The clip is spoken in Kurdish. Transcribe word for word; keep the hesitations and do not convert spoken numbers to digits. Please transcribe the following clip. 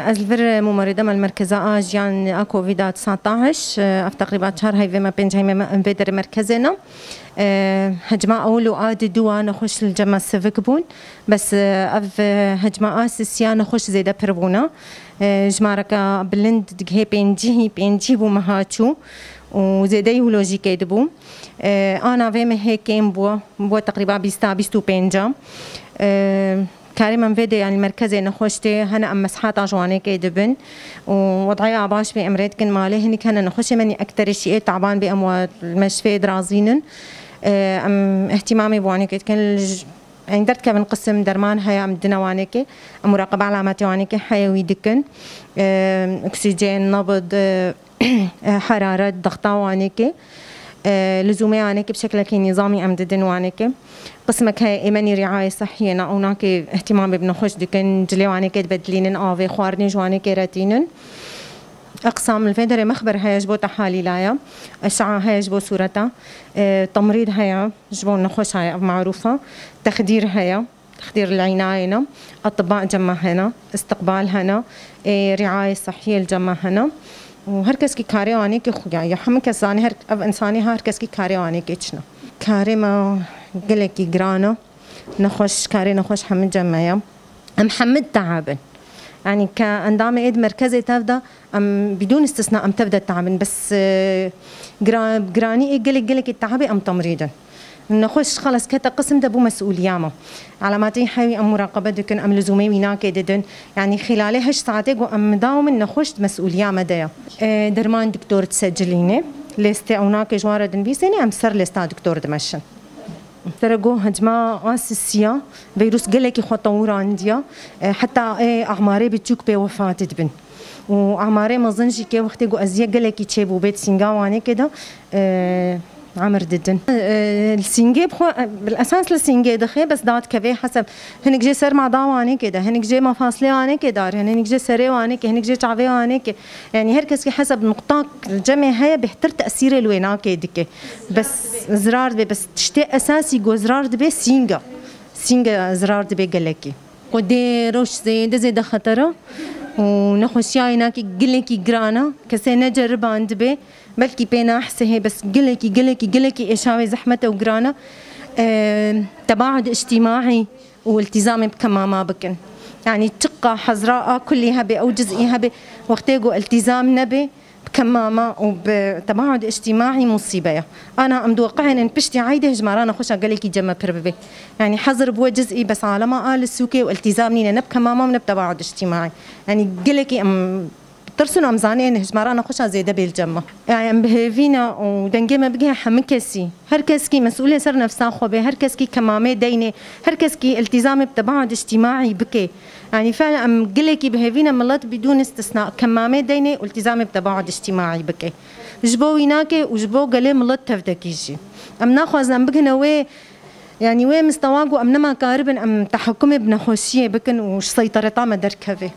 Ez li vir Mumarê de me li merkeza a jiyan a Covid a setaş, ev teqrîba çar heyvê me, pênc heyvê me em vê derê merkezê ne. Hecma ewil û a di dû a nexweş li cem me sivik bûn. Bes, ev hecma a sisiya nexweş zêde pir bûne. Jimareke bilind digihê pêncî, pêncî bû meha çû û zêdeyî wilo jî kê dibû. Ana vê mehê kêm bû, bû teqrîba bîsta, bîst û pênca. Karê me vê de, yanî merkezê nexweş tê hene, em mesihata ji wanê kê dibin û wedaya baş bê em rê dikin malê. Hinik hene nexweşê me nî ekterê şî ê taban bê em we li meşfê dirazînin. Em îhtîmamê bi wanê kê dikin. Li j-, em derdikevin qisim derman heye, em dine wanê kê. Em muraqebe elametê wanê kê heye wî dikin. Oksîjen, nabid, heraret, dexta wanê kê. Lizûmê wanê kê bi şeklekî nîzamî em didin wanê kê. Qismek heye ê me nî rîayê sehiyê ne, ew nakê îhtîmamê bi nexweş dikin, cilê wanê kê dibedilînin, avê xwarinê ji wanê kê re tînin. Eqsam li vê derê mexber heye ji bo tehalîla ye, eşa heye ji bo sûreta, temrîd heye ji bo nexweşa ye, ev marûf e, texdîr heye. Texdîr li înayê ne, etiba cem me hene, istiqbal hene, ê rîayê sehiyê li cem me hene. Û her keskî karê wanê kê xuya ye. Hemû kes zanê her, ev însanî ha her keskî karê wanê kê çi ne. Karê me gelekî giran e. Nexweş, karê nexweş hemû cem me ye. Em hemû ditehabin. Yanî ke endamê ê di merkezê tev de Em bidûn îstisna em tev de tehabin, bes, e, gira-, giranî ê gelek, gelekî tehabê em temrîd in. Nexweş xelas kete qisim de bû mesûliya me. Elametê hewî em muraqebe dikin, em lizûmê wî nakê didin. Yanî xîlalê heşt saetê ku em midawim in nexweş di mesûliya me de ye. E, derman doktor disecilîne, lêstê ew nake ji wan re dinivîsêne, em ser lêsta doktor dimeşin. Sere got hecma a sisiya, vîrus gelekî xwe tewûrandiya, e, heta ê amarê biçûk pê wefatê dibin. Û amarê mezin jî kê wextê got eziyet gelekî çêbû bê di sînga wanê kê de, e, emir didin. E, li sîngê bi xwe, e, bil esas li sîngê dixe, bes dadikeve heseb. Hinek jê ser mada wanê kê de, hinek jê mafaslê wanê kê dar, hinek jê serê wanê kê, hinek jê çavê wanê kê. Yanî her keskî heseb nuqta cemê heye, bêhtir tesîrê li wê nakê dike. Bes zirar dibe, bes tiştê esasî ku zirar dibe sîng e. Sîng e zirar dibe gelekî. Xwedê roj zêde zêde xeter e û nexweşiya wê nakê gelekî giran e. Kesê neceribandibe, belkî pê nahsê hê, bes gelekî, gelekî, gelekî êşa wê zehmet e û giran e. Eee, tebaud îctîmaî û îltîzamê bi kemama bikin. Yanî çiqa hezra a kulî hebe, ew cizî hebe, wextê ku îltîzam nebe, bi kemama û bi tebaud îctîmaî musîbe ye. Ana em diweqihênin piştî eydê hejmara nexweşa gelekî cem me pir bibe. Yanî hezir bûye cizî, bes alema a li sûkê û îltîzam nîne, ne bi kemama û ne bi tebaud îctîmaî. Yanî gelekî em tirsin, em zanê hejmara nexweşa zêde bê li cem me. Yanî em bi hêvî ne û dengê me bigihê hemî kesî. Her keskî mesûlê ser nefsa xwe be, her keskî kemamê deynê, her keskî îltîzamê bi tebaud îctîmaî bike. Yanî fiilen em gelekî bi hêvî ne milet bidûn îstisna kemamê deynê û îltîzamê bi tebaud îctîmaî bike. Ji bo wî nake û ji bo gelê milet tevdekî jî. Em naxwazin em bigihine wê, yanî wê mistewa ku em nema karibin em tehekumê bi nexweşiyê bikin û ji seytereta me derkeve.